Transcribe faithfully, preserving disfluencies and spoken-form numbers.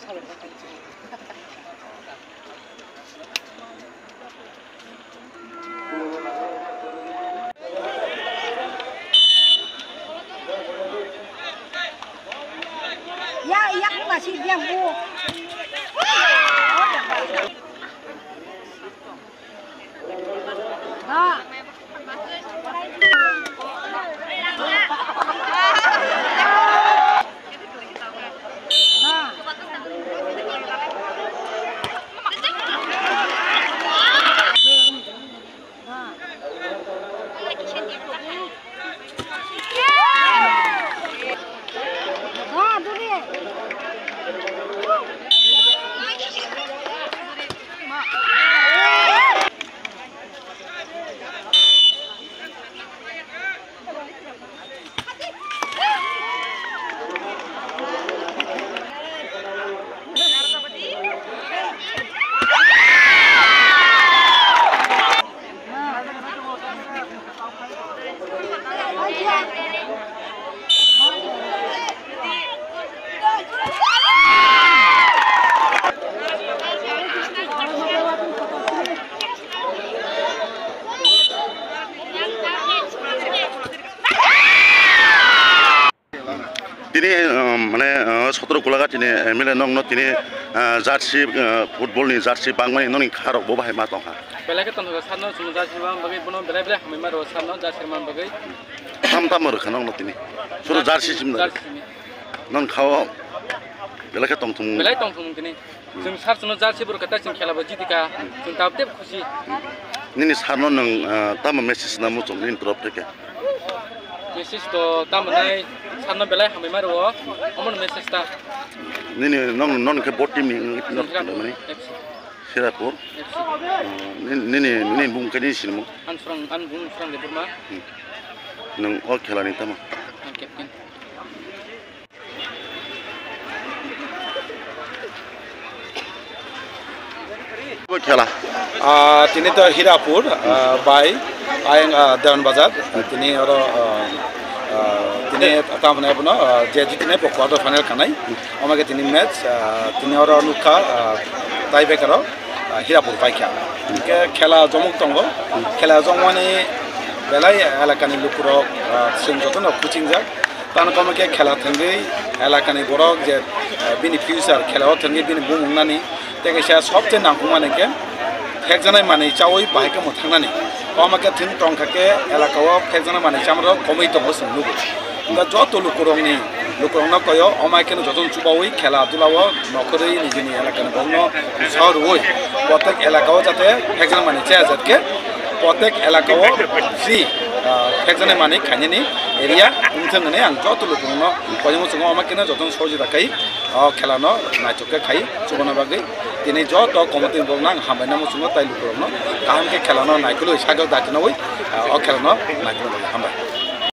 Ya, ya, aku masih dia, Bu. Ha. Ha. Tini, um, mane, uh, sotro kulaga tini M L A nokno tini, uh, jersey, uh, football ni jersey bangmani nokni kharok bo bahai ma tongkha. Belai khe tongthok sarno chwng jersey man bagwi bono belai belai hambai ma rwo sarno jersey man bagwi. Tam tam rwkha nokno tini. Suru jersey sim da. Jersey simi. Nong khao belai khe tongthung. Belai tongthung tini. Chwng sar chwngno jersey bo rwkha, tei chwng khela bo jitikha, chwng tabuk tei khusi. Nini sarno nwng, ah, tamo message namo chwng nini torop theke? Message to tamo nai, sarno belai hambai ma rwo, omono message ta. Nini nong, nong khe bo team ni wngwi tino Hirapur mani? F C. Hirapur? F C. Oh, nini, nini, nini bung khe nini sinimo? An Surang, an bung Surang Debbarma. Hmm. Nwng o khela ni tamo? Ang captain. Bo khela. Ah, tini to Hirapur, ah, bai, ayang, ah, Dewan Bazar, ah, tini oro, ah, ah, tini tamni abono, ah, je jitini bo quarter final khanai, omo khe tini match, ah, tini oro nukha, ah, tie breaker o, ah, Hirapur paikha. Hingkhe khela jomok tongo, khela jomani belai elakani lukurok, ah, chwng jotono kuchingjak. Tamo khe khela thwngwi elakani borok je, eh, bini future khela o thwngwi bini bumung nani tei kaisa sobse nangkukmani khe phekjaknai manwi chaui bahai khe mwthangnani. Omo khe thwng tongkha khe elaka o phekjaknai manwi chamarok komwi tongo chwng nugo. Wngkha joto lukurokni, lukurokno koyo omo khe jotono chubaui khela dula o nokhorwi nijini elakani borokno utsaho rwui protek elaka o jate phekjaknai manwi chayajak khe protek elaka o free, ah, phekjaknai manwi khainani area wngthang hwnwi ang joto lukurokno koyungmo chwngno omo kheno jotono sohojita khai o khelano naithok khe khai chubana bagwi tini joto committee ni borokno ang hambai namo chwngno tei lukurokno kaham khe khelano naikolwi sakjak dati nogwi, ah, o khelano naitokna bagwi hambai.